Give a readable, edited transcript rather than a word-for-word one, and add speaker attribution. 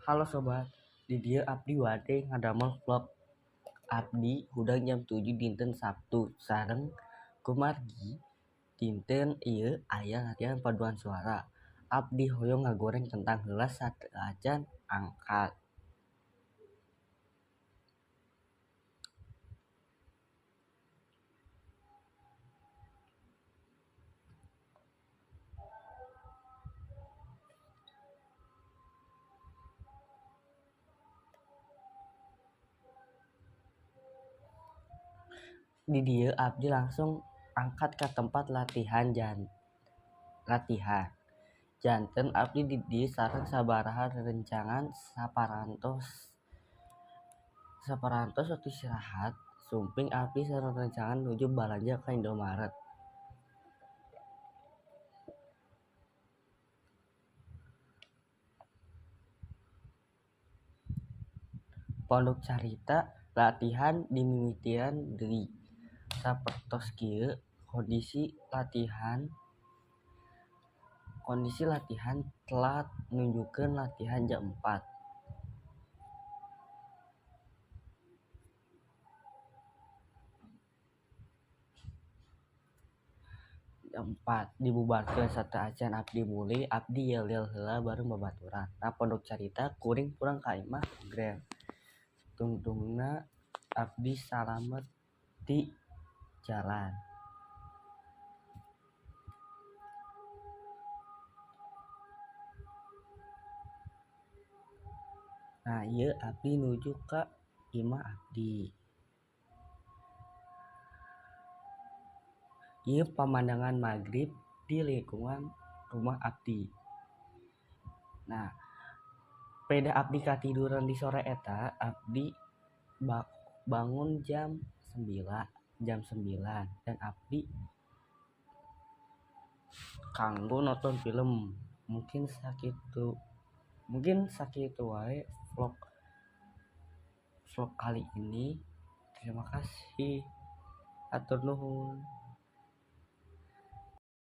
Speaker 1: Halo sobat, di dieu abdi bade ngadamel vlog. Abdi hudang jam 7 dinten Sabtu sareng kumargi dinten ieu aya latihan paduan suara. Abdi hoyong ngagoreng kentang heula sateuacan angkat. Di dieu abdi langsung angkat ka tempat latihan latihan. Janten abdi di dieu sareng sabaraha rerencangan saparantos waktu istirahat sumping abdi sareng rerencangan nuju balanja ka Indomaret. Pondok Carita latihan dimimitian deui. Sapertos kieu kondisi latihan telat nunjukkeun latihan jam 4. Jam 4 dibubarkeun sateuacan abdi mulih, abdi yel-yel heula bareng babaturan. Nah, Pondok Carita kuring pulang ka imah program. Tungtungna abdi salamet ti jalan. Nah, ieu abdi nuju ka imah abdi. Ieu pamandangan magrib di lingkungan rumah abdi. Nah, peda abdi katiduran di sore eta, abdi bangun jam 9 dan abdi kanggo nonton film. Mungkin sakitu wae vlog kali ini. Terima kasih. Hatur nuhun.